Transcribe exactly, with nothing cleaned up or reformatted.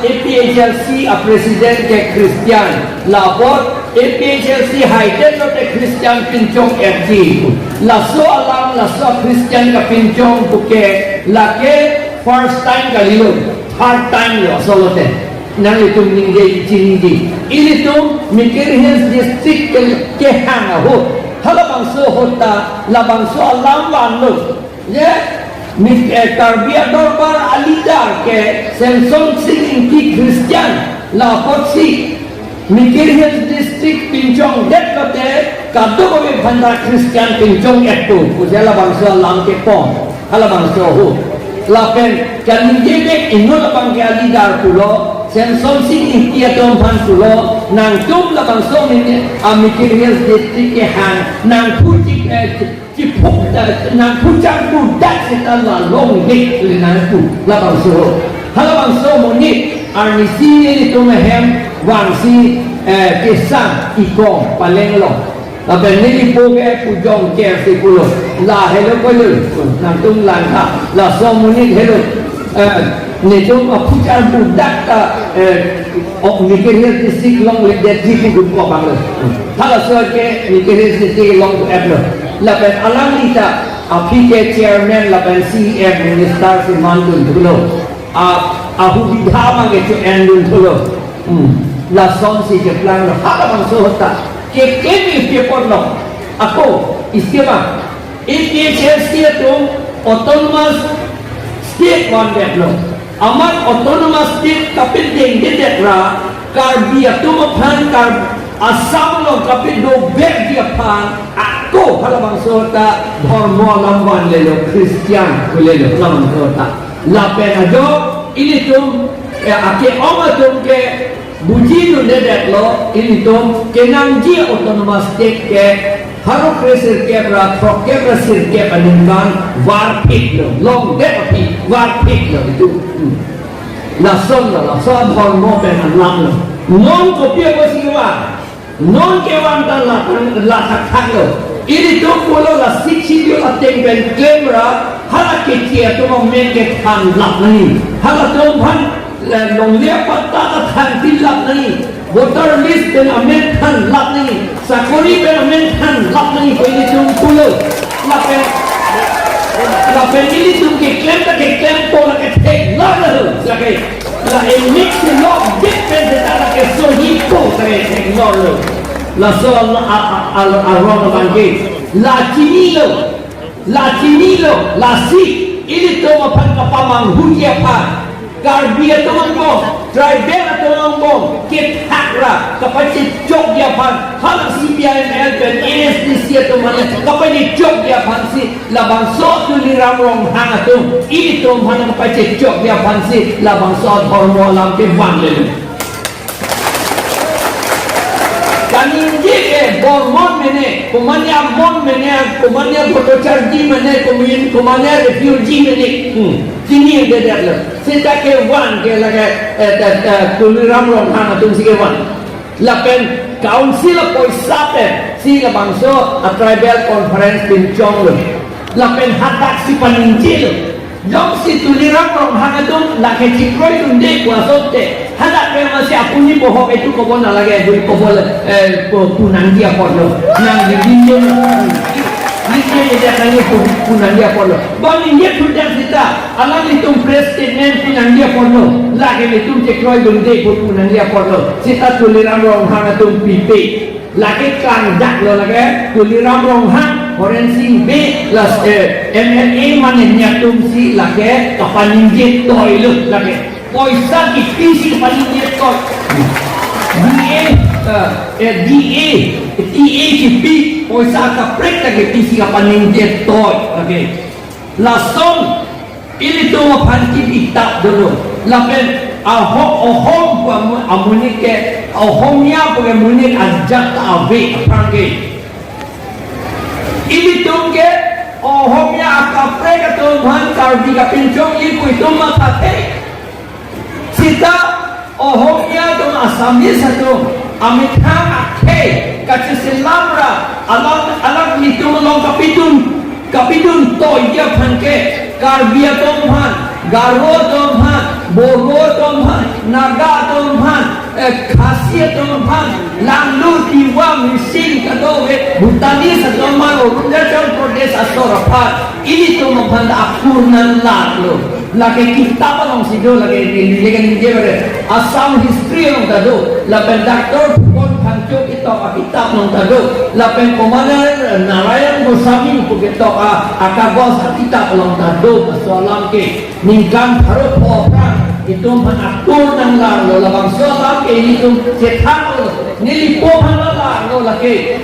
A P H L C a president ke Christian, la apot A P H L C haidet lote Christian pinchong-etji. Laso alam, laso Christian kapinchong puke lake first time kalilo, third time lo asolote. Nanglitum ningje chiniji. Ilitum Mikir Hills District ke, kehang ahut, halabangso ahut ta labangso alam vanlo. Ye, mi, eh, Karbi Adorbar a-leader ke Semson Sing Ingti Christian, la apotsi Mikir Hills District pinchongdet lote kadokave aphanta Christian pinchong-etpo pusi halabangso alam kepon, halabangso ahut. Lapen kaningje bek inut abang ke a-leader pulo, Semson Sing Ingti atum aphan pulo, nangtum labangso mini a Mikir Hills District kehang, nangphu chik, eh, chiphuk ta, nangphu changpudak seta la longle le nangpu, labangso. Halabangso amonit arnisi nelitum ahem vangsi, eh, kesang ikong paleng along. Lapen neli po ke pu Jongker si pulo. La helo ko lo. Nangtum langkha. Laso amonit helo. Eh, netum aphu changpudak ta, eh, ok Mikir Hills District longledetji pu dun ko abang lo. Halaso ke Mikir Hills District long-et lo. Lapen alangli ta aphi ke chairman lapen C E M minister si mandun thulo. A, ahubidha abang ke cho-endun thulo. Hmm. Lasonsi keplang lo. Halabangso ahut ta keklem-i pepon lo. Ako, iskema, A P H L C atum autonomous state vandet lo. Amat autonomous state kapedengdedet ra, Karbi atum aphan Kar-, Assam along kapedobekji aphan, ako halabangso ta dhormo alam vanlelo, Christian hulelo, halabangso ta. Lapen ajo ilitum, eh, ake-ong atum ke bujidundedetlo, ilitum kenangji autonomous state ke pharo kre sirkep ra throkkep ra sirkep aningkan varphitlo, longdet aphi varphitlo itum. Hmm. Lasonlo, laso adhormo pen alamlo. Non kopi apotsi van? Non kevan ta la, la thakthak lo. Ilitum pulo la Sixth Schedule ateng pen klem ra, hala keche atum amen kethanlap nangji. Halatum aphan, la longle patta ta thanpilap nangji. Voter list pen amen thanlap nangji. Sakori pen amen thanlap nangji pu ilitum pulo. Lapen, lapen ilitum keklem ta keklempo, lake theklonglo. Lake, la emek si lok dik pen seta lake sohipo, lake theklonglo. Laso la a, a, a, arong abang ke la chinilo. La chinilo, lasi ilitum aphan kapamanghuji aphan, Karbi atum angbong, tribal atum angbong kethak ra kapachechokji aphan, hala C P I M L pen A S D C atum aphan kapachechokji aphansi labangso Tuliram Ronghang atum ilitum aphan kapachechokji aphansi labangso adhormo alam kevanlelo. Kaningje ke Bormon mene, komatne Mon mene, komatne Bhattacharjee mene, komin-, komatne refugee mene. Hmm. Chinidedetlo. Seta kevan ke lake, eh, eh, eh, Tuliram Ronghang atumsi kevan. Lapen council apoisa pensi labangso a-tribal conference pinchonglo. Lapen hadaksi paningjelo. Jongsi Tuliram Ronghang atum lake chekroidunde pu asonte, hadak pen masi apuni bohok etu kobo nalage, hui kobo le, eh, pu, pu nangji apotlo. Nangji ningje, ningjejedet nangji pu, pu nangji apotlo. Bo ningje thudak seta, alanglitum press statement pi nangji apotlo. Lake ilitum chekroidunde pu, pu nangji apotlo. Seta Tuliram Ronghang atum pipe. Lake klangjak lo lake, Tuliram Ronghang, Horen Sing Bey, las, eh, M L A mane niatumsi lake kapaningje toilo lake. Poisa kipisi kapaningje toi. D A, eh, eh, D A, T A kipi, poisa kaprek ta kipisi kapaningje toi lake. Lason ilitum aphan kibitap dolo. Lapen aho-, Ohom pu amu-, amonit ke, Ohomia pu ke monit ajat ta ave aphrang ke. Ilitum ke Ohomia akaprek atum aphan Karbi kapinchongji pu itum mathathe. Seta Ohomia atum, Assamese atum amethang akhei kacheselam ra alang, alanglitum along kapidun, kapidun toiji aphan ke Karbi atum aphan, Garo atum aphan, Bodo atum aphan, Naga atum aphan, eh, Khasi atum aphan, Langlu, Tiwa, Mising kadokave, Bhutanese atum aphan, Arunachal Pradesh asor aphan, ilitum aphan ta akur nanglarlo. Lake kitap alongsi do, lake neli ningje bere. Assam history along ta do, lapen Doctor Phukan Phangcho ketok akitap along ta do, lapen Commander Narayan Goswami pu ketok a, akagos akitap along ta do, laso alam ke. Ningkan pharo pho aphrang itum aphan akur nanglarlo, labangso alam ke ilitum chethanlo, neli po aphan larlo lake.